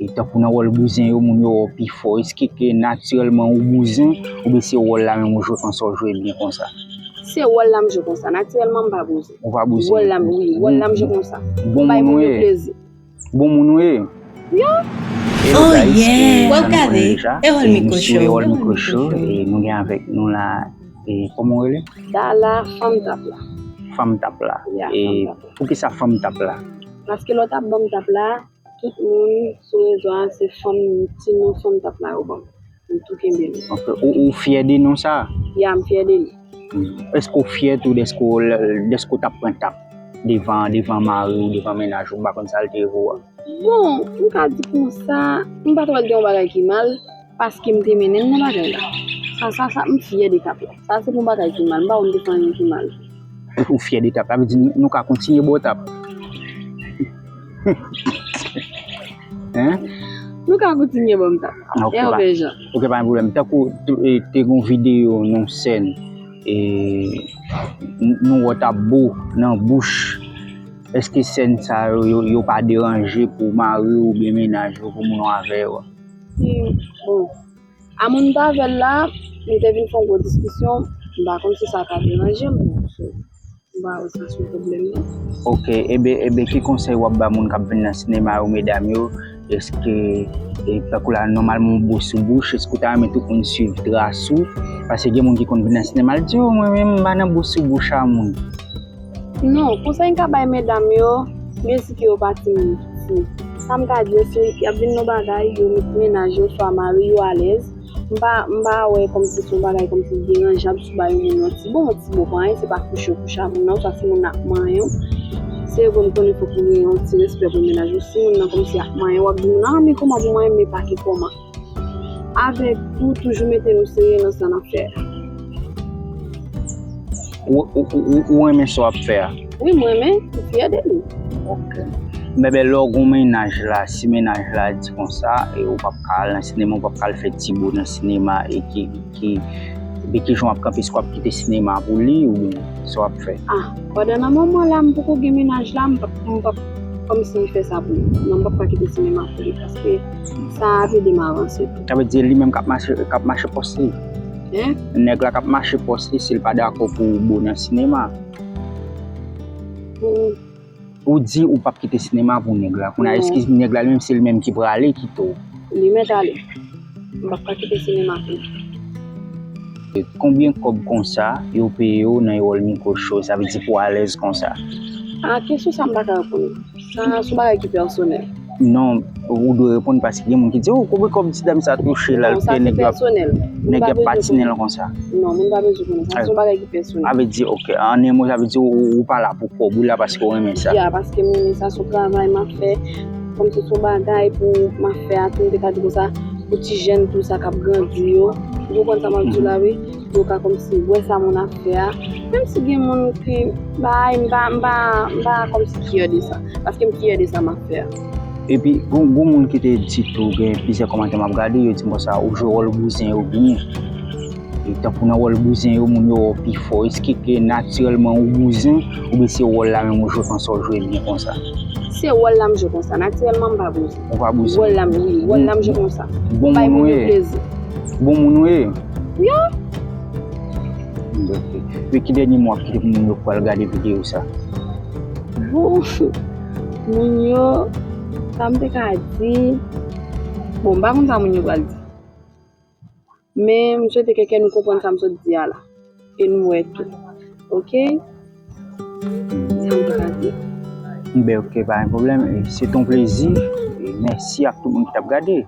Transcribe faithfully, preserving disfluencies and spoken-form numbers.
E tankou nan wòl bouzen yo, moun yo wè w pi fò. Èske ke natirèlman ou bouzen, oubyen se wòl la menm ou jwe konsa, ou jwe byen konsa? Se wòl la m jwe konsa. Natirèlman, m pa bouzen. Ou pa bouzen? Wòl la, wi, wòl la m jwe konsa. Bon moun ou ye? Bon moun ou ye? Hello guys, e sa nou konnen deja, e nou sou Erol Micro Show, e nou gen avèk nou la, e kòman w rele? Dala, fanm tap la. Fanm tap la. E poukisa fanm tap la? Paske lè w t ap ban m tap la, tout moun sou rezo a, se fanm, ti non fanm tap la yo ban m. M tou kenbe li. Ok, ou, ou fyè de non sa? Ya, m fyè de li. Hmm. Èske w fyè tou dèske w, dèske w t ap pran tap devan, devan mari w, devan mennaj ou, m pa konn sa l te ye pou ou a? Bon, m ka di konsa, m pa t wè l gen yon bagay ki mal, paske m te mennen l nan bagay la. Sa, sa, sa, m fyè de tap la. Sa, se pa yon bagay ki mal, m pa wè m te fè anyen ki mal. Ou fyè de tap la, vle di nou, nou ka kontinye ba w tap. Hein? Nou ka kontinye ban m tap. Ok, pa gen pwoblèm. Tankou te, te gen yon videyo, yon sèn, e n-, nou wè w t ap bo nan bouch. Èske sèn sa yo, yo, yo pa deranje pou mari w oubyen mennaj ou, pou moun w avè yo a? Hmm, bon. A moun m t avè l la, nou te vin fè yon gwo diskisyon, m pa konn si sa ka deranje m, bon, so, m pa wè sa se yon pwoblèm, non. Ok, ebyen, ebyen, ki konsèy w ap ba moun k ap vin nan sinema yo, medam yo? Èske, e, tankou la, nòmalman, w bo sou bouch, èske w ta renmen tout moun swiv tras ou? Paske gen moun ki konn vin nan sinema, l di, "O, mwen menm, m pa nan bo sou bouch a moun." Non, konsèy m ka bay medam yo, mezi ke yo pa timoun piti. Sa m ka di yo, se y ap vin nan bagay, yo met mennaj yo, swa mari yo alèz. M pa, m pa wè kòmsi se yon bagay kòmsi deranjan pou ba yon moun yon ti bo, yon ti bo pa anyen, se pa kouche w kouche a moun nan, swa si moun nan ap manyen w. Se vre m konnen fòk ou gen yon ti respè pou mennaj ou. Si moun nan kòmsi ap manyen w, w ap di moun nan, "A, men kòman pou manyen m, men pa gen kòman." Avèk tou, toujou mete nou serye nan sa n ap fè a. Ou, ou, ou, ou, ou renmen sa w ap fè a? Wi, m renmen, m fyè de li. Ok. Bèbè, lè w gen yon mennaj la, si mennaj la di konsa, e ou p ap ka al nan sinema, ou p ap ka al fè ti bo nan sinema, e ki, ki, epi ki jan w ap kanpe, èske w ap kite sinema pou li, oubyen sa w ap fè? Ah, pandan nan moman la, m poko gen mennaj la, m p ap, m p ap kòmsi fè sa pou li. Non, m p ap ka kite sinema pou li, paske sa ap ede m avanse tou. Sa vle di li menm k ap mache, k ap mache pòs li? Hein? Nèg la k ap mache pòs li, si l pa dakò pou ou bo nan sinema. Pou Ou di ou p ap kite sinema pou nèg la. Kounye a, non, èske nèg la li menm, se li menm ki prale kite w? Li mèt ale. M p ap ka kite sinema pou li. E konbyen kòb konsa yo peye w nan Erol Micro Show? Sa vle di pou w alèz konsa? A, kesyon sa m pa ka reponn ou. Sa se yon bagay ki pèsonèl. Non, ou dwe reponn paske gen moun ki di, "O, konbyen kòb ti dam sa touche la?" Non, sa se pèsonèl. Nèg la ap patinen l konsa. Non, moun pa bezwen konnen sa. Se yon bagay ki pèsonèl. Sa vle di, ok, an yon mo, sa vle di ou, ou pa la pou kòb, ou la paske w renmen sa. Ya, paske m renmen sa, se yon travay m ap fè. Kòm se yon bagay pou m ap fè a tou, m te ka di konsa, pou ti jèn tou sa k ap grandi yo. Ou konprann sa m ap di w la, wi? Pou yo ka kòmsi wè sa moun ap fè a. Menm si gen moun ki bay, m pa, m pa, m pa kòmsi fyè de sa. Paske m fyè de sa m ap fè a. Epi, gon, gon moun ki te di tou, gen plizyè kòmantè m ap gade, yo di m konsa, ou jwe wòl bouzen yo byen. E tankou nan wòl bouzen yo, moun yo wè w pi fò. Èske ke natirèlman ou bouzen, oubyen se wòl la menm ou jwe konsa, ou jwe byen konsa? Se wòl la m jwe konsa. Natirèlman, m pa bouzen. Ou pa bouzen? Wòl la m, wi, wòl la m jwe konsa. Bon moun ou ye? Bay moun yo plezi. Bon moun ou ye? Ya. Ok. Men ki dènye mo w ap kite pou moun yo k pral gade videyo sa? Bon, moun yo, sa m te ka di, bon, m pa konn sa moun yo pral di. Men m swete ke, ke nou konprann sa m sot di a la. E nou wè tou. Ok? Sa m te ka di. Ben, ok, pa gen pwoblèm. E se te yon plezi. E mèsi ak tout moun ki t ap gade.